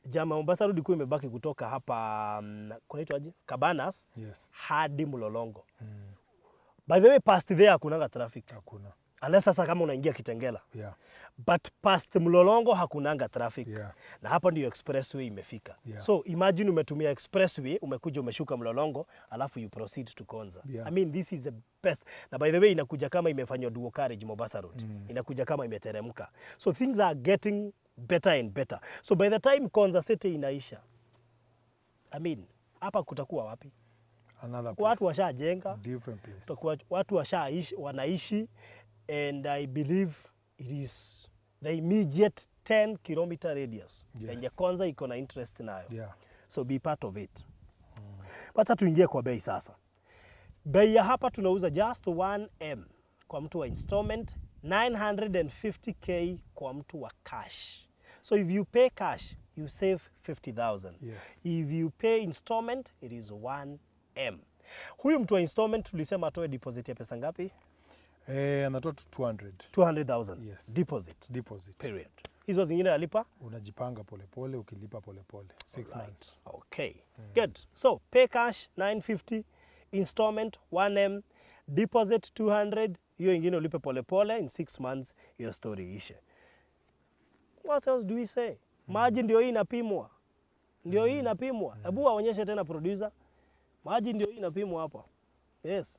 Speaker 4: jam ya Mombasa Road ilikuwa imebaki kutoka hapa kunaitwaje, Cabanas hadi Mlolongo. By the way, past there hakunanga traffic.
Speaker 5: Hakuna.
Speaker 4: Unless sasa kama unaingia Kitengela. But past Mlolongo hakunanga traffic. Na hapa ndio expressway imefika. So imagine umetumia expressway, umekuja umeshuka Mlolongo, alafu you proceed to Konza. I mean, this is the best. Na by the way, inakuja kama imefanywa dual carriage Mombasa Road. Inakuja kama imeteremka. So things are getting better and better. So by the time Konza City inaisha, I mean, hapa kutakuwa wapi?
Speaker 5: Another place.
Speaker 4: Watu washajenga,
Speaker 5: Different place.
Speaker 4: kutakuwa watu washaishi, wanaishi, and I believe it is the immediate 10 kilometer radius yenye Konza iko na interest nayo. So be part of it. Wacha tuingie kwa bei sasa. Bei ya hapa tunauza just 1M kwa mtu wa installment, 950K kwa mtu wa cash. So if you pay cash, you save 50,000. If you pay installment, it is 1M. Huyu mtu wa installment tulisema atoe deposit ya pesa ngapi?
Speaker 5: Eh, anatoa tu 200.
Speaker 4: 200,000
Speaker 5: Yes.
Speaker 4: deposit.
Speaker 5: Deposit.
Speaker 4: Period. Hizo zingine alipa
Speaker 5: Unajipanga polepole, ukilipa polepole. 6 months.
Speaker 4: Okay, good. So pay cash 950, installment 1M, deposit 200, hiyo ingine ulipe polepole in 6 months, hiyo story ishe. What else do we say? Maji ndio hii inapimwa, ndio hii inapimwa. Hebu waonyeshe tena, producer, maji ndio hii inapimwa hapa. Yes,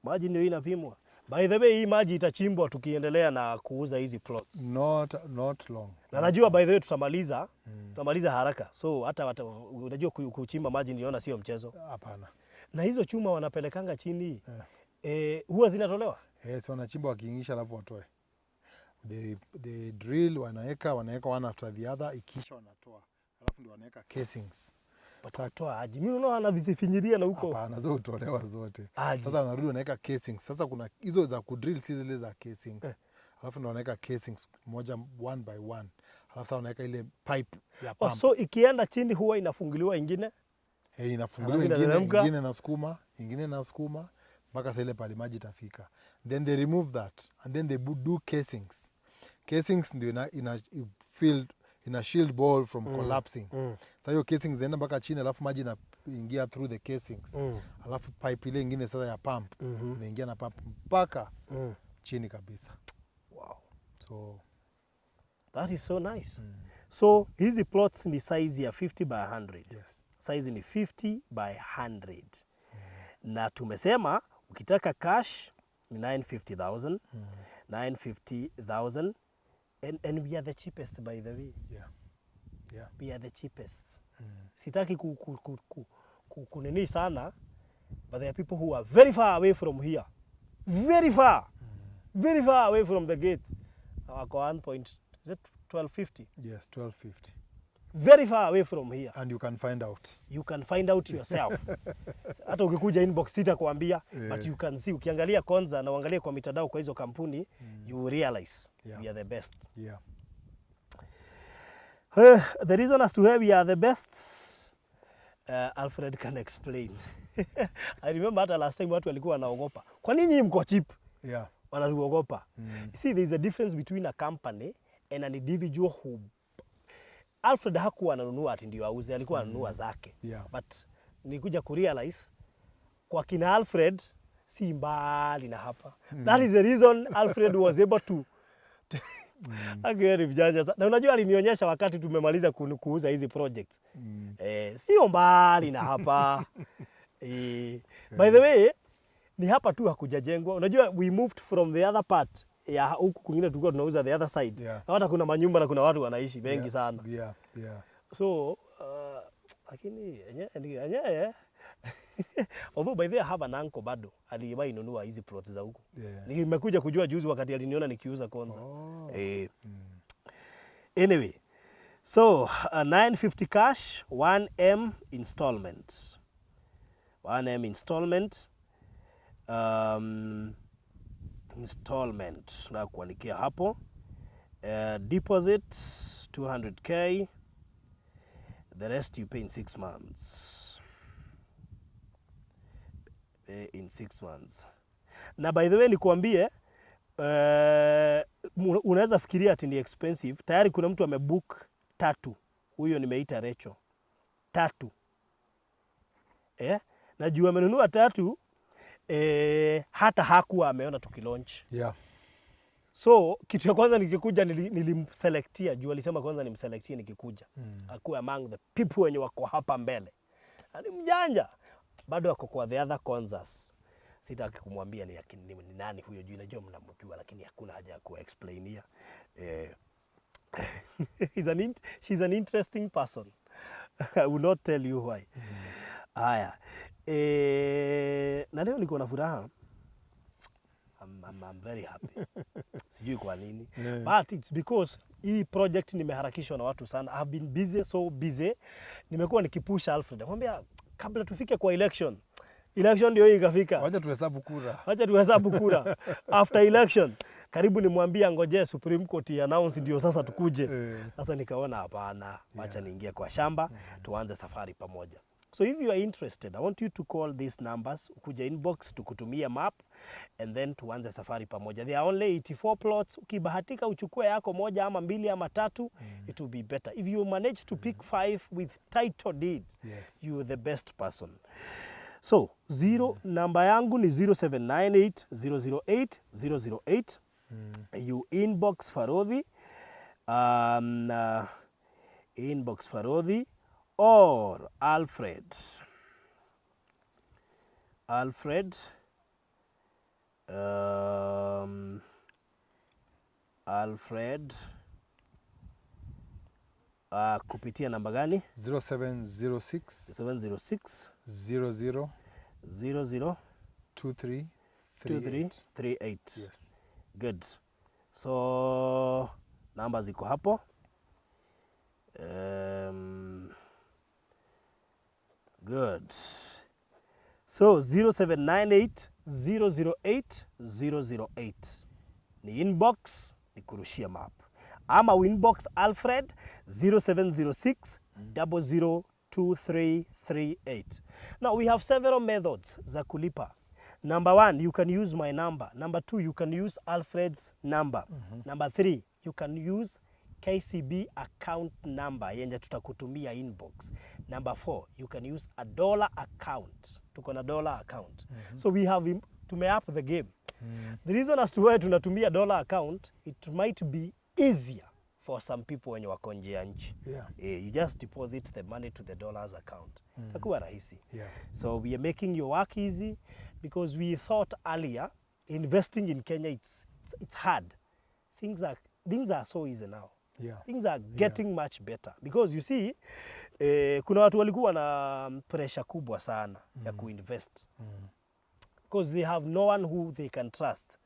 Speaker 4: maji ndio hii inapimwa. By the way, hii maji itachimbwa tukiendelea na kuuza hizi plots.
Speaker 5: Not long.
Speaker 4: Na najua by the way tutamaliza haraka, so hata unajua kuchimba maji niliona sio mchezo.
Speaker 5: Hapana.
Speaker 4: Na hizo chuma wanapelekanga chini, huwa zinatolewa?
Speaker 5: Yes, wanachimba wakiingisha alafu watoe. They drill, wanaweka one after the other, ikiisha wanatoa. Alafu ndio wanaweka casings.
Speaker 4: Watatoa aje? Mimi naona wanavifinyilia na huko.
Speaker 5: Hapana, zo hutolewa zote.
Speaker 4: Aje?
Speaker 5: Sasa wanarudi wanaweka casings. Sasa kuna hizo za kudrill, si zile za casings. Alafu ndio wanaweka casings moja, one by one. Alafu sasa wanaweka ile pipe ya
Speaker 4: Oh,
Speaker 5: pump.
Speaker 4: so ikienda chini huwa inafunguliwa ingine.
Speaker 5: Eh, inafunguliwa
Speaker 4: Alafu
Speaker 5: ingine,
Speaker 4: inateremka.
Speaker 5: ingine nasukuma, ingine nasukuma mpaka sasa ile pale maji itafika. Then they remove that and then they do casings. Casings ndio ina shield borehole from collapsing. Sasa hiyo casings zinaenda mpaka chini, alafu maji inaingia through the casings. Alafu pipe ile ingine sasa ya pump inaingia na pump mpaka chini kabisa.
Speaker 4: Wow.
Speaker 5: So
Speaker 4: That is so nice. So hizi plots ni size ya 50 by 100.
Speaker 5: Yes.
Speaker 4: Size ni 50 by 100. Na tumesema ukitaka cash ni 950,000. 950,000, and we are the cheapest, by the way. We are the cheapest. Sitaki kunini sana, but there are people who are very far away from here. Very far. Very far away from the gate. Wako 1 point, is it 1250?
Speaker 5: Yes, 1250.
Speaker 4: Very far away from here.
Speaker 5: And you can find out.
Speaker 4: You can find out yourself. Hata ukikuja inbox sitakuambia, but you can see, ukiangalia Konza na uangalie kwa mitandao kwa hizo kampuni, you will realize we are the best. The reason as to why we are the best, Alfred can explain. I remember hata last time watu walikuwa wanaogopa. Kwa nini mko cheap? Wanatuogopa. See, there is a difference between a company and an individual who, Alfred hakuwa ananunua ati ndio auze, alikuwa ananunua zake. But nilikuja kurealize kwa kina Alfred si mbali na hapa. That is the reason Alfred was able to. Akiwa ni mjanja sana. Na unajua alinionyesha wakati tumemaliza kuuza hizi projects. Eh, sio mbali na hapa. Eh, by the way, ni hapa tu hakujajengwa. Unajua we moved from the other part ya huku kwingine tulikuwa tunauza the other side. Na hata kuna manyumba na kuna watu wanaishi wengi sana. So lakini enyewe, although by the way I have an uncle bado aliwahi nunua hizi plots za huku. Nimekuja kujua juzi wakati aliniona nikiuza Konza.
Speaker 5: Oh.
Speaker 4: Eh, anyway, so 950 cash, 1M installment. 1M installment. Installment. Na kuandikia hapo. Deposit 200K. The rest you pay in 6 months. Pay in 6 months. Na by the way nikuambie, unaweza fikiria ati ni expensive. Tayari kuna mtu amebook tatu, huyo nimeita Recho tatu, eh? Na juu amenunua tatu, eh, hata hakuwa ameona tukilaunch. So kitu ya kwanza nikikuja nilimselectia juu alisema kwanza nimselectie nikikuja akuwe among the people wenye wako hapa mbele. Na ni mjanja, bado ako kwa the other Konzas. Sitaki kumwambia ni nani huyo juu najua mnamjua, lakini hakuna haja ya kuexplainia. Eh, she's an interesting person. I will not tell you why. Haya. Eh, na leo niko na furaha. I'm very happy. Sijui kwa nini. But it's because hii project nimeharakishwa na watu sana. I've been busy, so busy. Nimekuwa nikipusha Alfred. Namwambia kabla tufike kwa election. Election ndio hii ikafika.
Speaker 5: Wacha tuhesabu kura.
Speaker 4: Wacha tuhesabu kura. After election, karibu nimwambie ngoje Supreme Court announce ndio sasa tukuje. Sasa nikaona hapana, wacha niingie kwa shamba tuanze safari pamoja. So if you are interested, I want you to call these numbers, ukuje inbox tukutumie map and then tuanze safari pamoja. There are only 84 plots. Ukibahatika uchukue yako moja ama mbili ama tatu, it will be better. If you manage to pick five with title deed, you are the best person. So, zero, namba yangu ni 0798 008 008. You inbox Farodhi, inbox Farodhi or Alfred. Alfred, Alfred kupitia namba gani?
Speaker 5: 0706
Speaker 4: 706
Speaker 5: 00
Speaker 4: 00
Speaker 5: 23
Speaker 4: 2338.
Speaker 5: Yes.
Speaker 4: Good. So namba ziko hapo. Good. So 0798 008 008 ni inbox, ni kurushia map, ama inbox Alfred 0706 002338. Now we have several methods za kulipa. Number one, you can use my number. Number two, you can use Alfred's number. Number three, you can use KCB account number yenye tutakutumia inbox. Number four, you can use a dollar account. Tuko na dollar account. So we have tume up the game. The reason as to why tunatumia dollar account, it might be easier for some people wenye wako nje ya nchi. Eh, you just deposit the money to the dollars account. Itakuwa rahisi. So we are making your work easy because we thought earlier investing in Kenya, it's hard. Things are so easy now. Things are getting much better because you see, eh, kuna watu walikuwa na pressure kubwa sana ya kuinvest because they have no one who they can trust.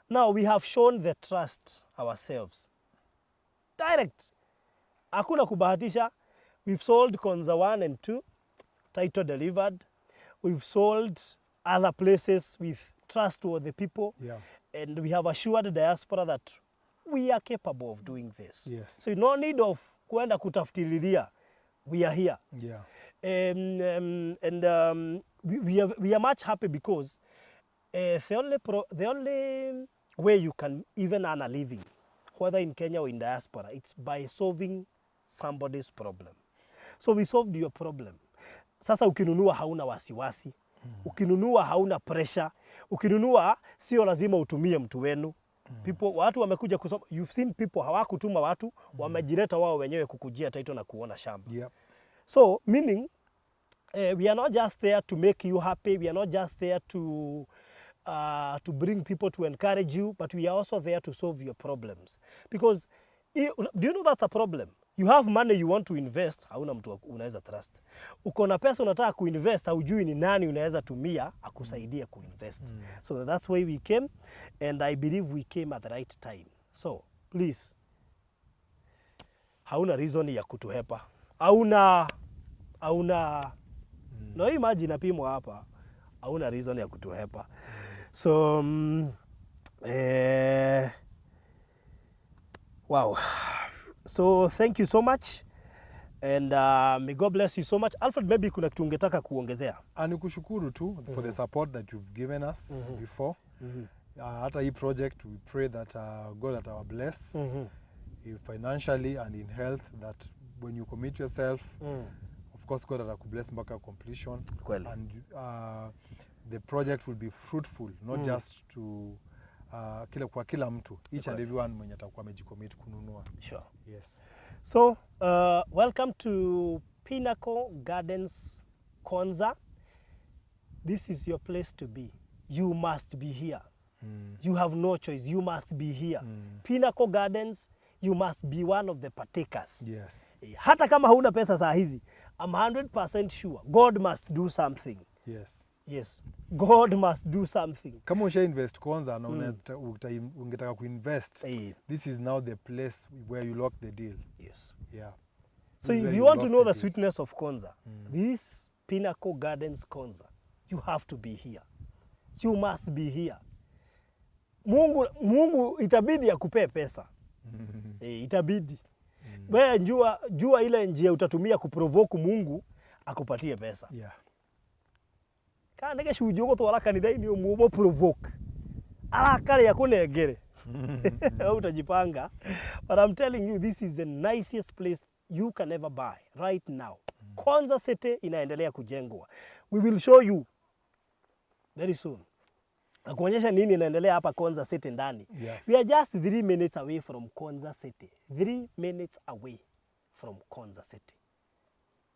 Speaker 4: Now we have shown the trust ourselves. Direct. Hakuna kubahatisha. We've sold Konza 1 and 2, title delivered. We've sold other places with trustworthy people. And we have assured the diaspora that we are capable of doing this. So no need of kuenda kutafutililia. We are here. And we are much happy because the only way you can even earn a living, whether in Kenya or in diaspora, it's by solving somebody's problem. So we solved your problem. Sasa ukinunua hauna wasiwasi, ukinunua hauna pressure, ukinunua sio lazima utumie mtu wenu. People, watu wamekuja kusoma. You've seen people hawakutuma watu, wamejileta wao wenyewe kukujia title na kuona shamba. So meaning we are not just there to make you happy. We are not just there to bring people to encourage you, but we are also there to solve your problems. Because do you know that's a problem? You have money you want to invest, hauna mtu unaweza trust. Uko na pesa unataka kuinvest, haujui ni nani unaweza tumia akusaidie kuinvest. So that's why we came, and I believe we came at the right time. So please, hauna reason ya kutuhepa, hauna no, hii maji inapimwa hapa, hauna reason ya kutuhepa. So wow. So thank you so much and may God bless you so much. Alfred, maybe kuna kitu ungetaka kuongezea?
Speaker 5: Ni kushukuru tu for the support that you've given us before. Hata hii project, we pray that God atawa bless financially and in health, that when you commit yourself, of course God atakubless mpaka completion.
Speaker 4: Kweli.
Speaker 5: And the project will be fruitful, not just to kila, kwa kila mtu, each and
Speaker 4: Kweli.
Speaker 5: Everyone mwenye atakuwa amejicommit kununua. Yes.
Speaker 4: So, welcome to Pinnacle Gardens Konza. This is your place to be. You must be here. You have no choice. You must be here. Pinnacle Gardens, you must be one of the partakers. Hata kama hauna pesa saa hizi, I'm 100% sure God must do something. Yes. God must do something.
Speaker 5: Kama usha invest Konza na ungetaka kuinvest, this is now the place where you lock the deal. Yeah.
Speaker 4: So
Speaker 5: This is
Speaker 4: if
Speaker 5: where
Speaker 4: you want to
Speaker 5: lock
Speaker 4: know the
Speaker 5: deal.
Speaker 4: Sweetness of Konza, this Pinnacle Gardens Konza, you have to be here. You must be here. Mungu itabidi akupee pesa. Itabidi. Wewe jua ile njia utatumia kuprovoke Mungu akupatie pesa. Kana nĩ gĩcunjĩ ũgũtwara kanitha-inĩ ũmwe ũmũ provoke arakare akũnengere, utajipanga. But I'm telling you, this is the nicest place you can ever buy right now. Konza City inaendelea kujengwa. We will show you very soon na kuonyesha nini inaendelea hapa Konza City ndani. We are just 3 minutes away from Konza City, 3 minutes away from Konza City.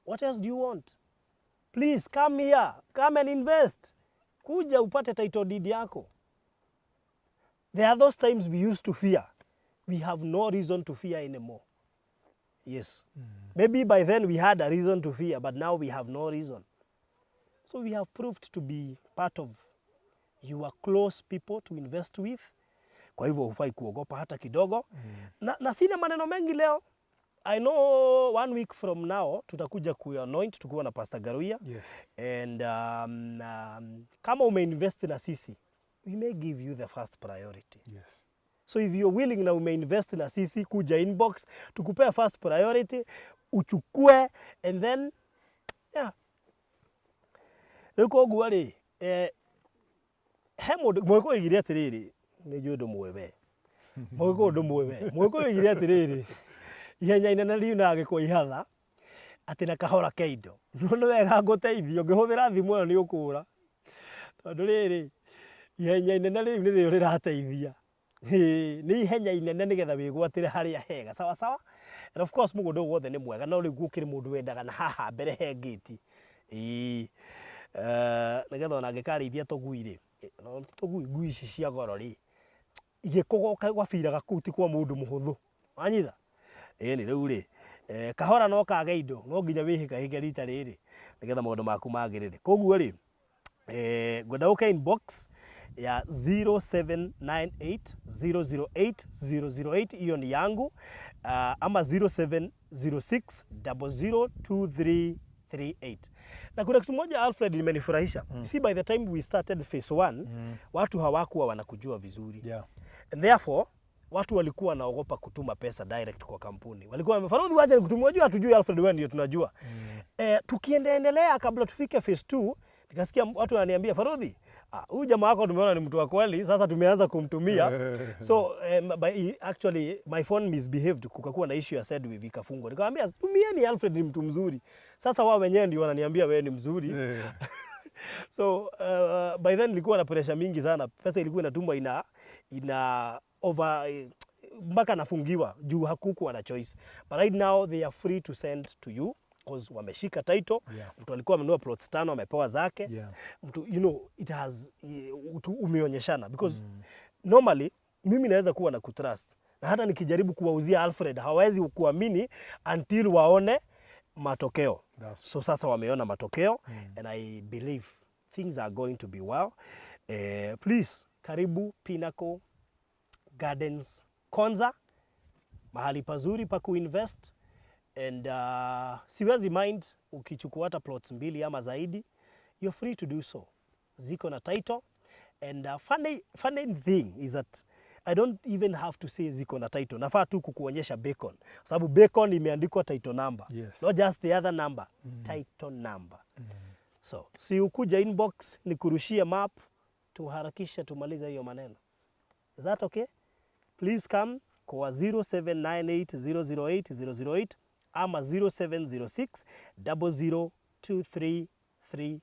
Speaker 4: What else do you want? Please come here, come and invest. Kuja upate title deed yako. There are those times we used to fear. We have no reason to fear anymore. Yes. Maybe by then we had a reason to fear, but now we have no reason. So we have proved to be part of your close people to invest with. Kwa hivyo hufai kuogopa hata kidogo. Na sina maneno mengi leo. I know one week from now tutakuja kuanoint tukiwa na Pastor Garuya. And kama umeinvest na sisi, we may give you the first priority. So if you're willing na umeinvest na sisi, kuja inbox tukupea first priority uchukue, and then yeah. Rĩu koguo rĩ, he mũndũ Mũgĩkũyũ oigire atĩrĩrĩ, nĩ njũĩ ndũmũĩ we, Mũgĩkũyũ ndũmũĩ we, Mũgĩkũyũ oigire atĩrĩrĩ, ihenya inene riunaga gĩkwa ihatha, atĩ na kahora ke indo. No nĩ wega ngũteithio, ũngĩhũthĩra thimũ ĩyo nĩ ũkũra, tondũ rĩrĩ, ihenya inene rĩu nĩrĩo rĩrateithia. Ĩĩ, nĩ ihenya inene nĩgetha wĩgwatĩre harĩa hega, sawa sawa. And of course mũgũnda ũyũ wothe nĩ mwega, no rĩu gũkĩrĩ mũndũ wendaga na haha mbere he ngĩti. Ĩĩ, nĩgetha ona angĩkarĩithia tũgui rĩ, no ti tũgui, ngui ici cia goro rĩ, igĩkũgoka gwabiraga kũu ti kwa mũndũ mũhũthũ, wanyita? Ĩni rĩu rĩ, kahora no kage indo, no nginya wĩhĩkahĩke rita rĩrĩ nĩgetha maũndũ maku magĩrĩre. Koguo rĩ, ngwenda ũke inbox ya 0798 008 008, hiyo ni yangu, ama 0706 002338. Na kuna kitu moja, Alfred, imenifurahisha. See, by the time we started phase 1, watu hawakuwa wanakujua vizuri and therefore watu walikuwa wanaogopa kutuma pesa direct kwa kampuni. Walikuwa wamefaradhi, wacha nikutumia, unajua hatujui Alfred, wewe ndio tunajua. Tukiendelea kabla tufike phase 2, nikasikia watu wananiambia, "Farodhi, "Ah, huyu jamaa wako tumeona ni mtu wa kweli, sasa tumeanza kumtumia." So actually my phone misbehaved, kukakuwa na issue ya Sendwave ikafungwa. Nikamwambia, "Tumieni Alfred, ni mtu mzuri." Sasa wao wenyewe ndio wananiambia wewe ni mzuri. So by then nilikuwa na pressure mingi sana, pesa ilikuwa inatumwa ina over mpaka nafungiwa juu hakukuwa na choice, but right now they are free to send to you because wameshika title. Mtu alikuwa amenunua plots tano, amepewa zake. Mtu, it has umeonyeshana because normally mimi naweza kuwa na kutrust na hata nikijaribu kuwauzia Alfred hawawezi kuamini until waone matokeo.
Speaker 5: That's
Speaker 4: So sasa wameona matokeo and I believe things are going to be well. Please karibu Pinnacle Gardens Konza, mahali pazuri pa kuinvest, and siwezi mind ukichukua hata plots mbili ama zaidi, you're free to do so. Ziko na title, and funny thing is that I don't even have to say ziko na title. Nafaa tu kukuonyesha beacon, kwa sababu beacon imeandikwa title number. Not just the other number, title number. So si ukuja inbox nikurushie map, tuharakishe tumalize hiyo maneno. Is that okay? Please come kwa 0798008008 ama 0706 002338.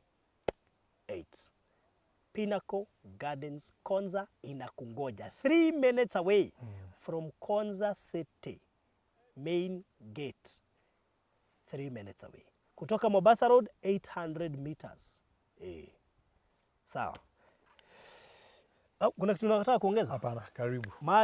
Speaker 4: Pinnacle Gardens Konza inakungoja 3 minutes away from Konza City main gate, 3 minutes away kutoka Mombasa Road, 800 meters. Sawa. Oh, kuna kitu nataka kuongeza?
Speaker 5: Hapana, karibu.
Speaker 4: Maji.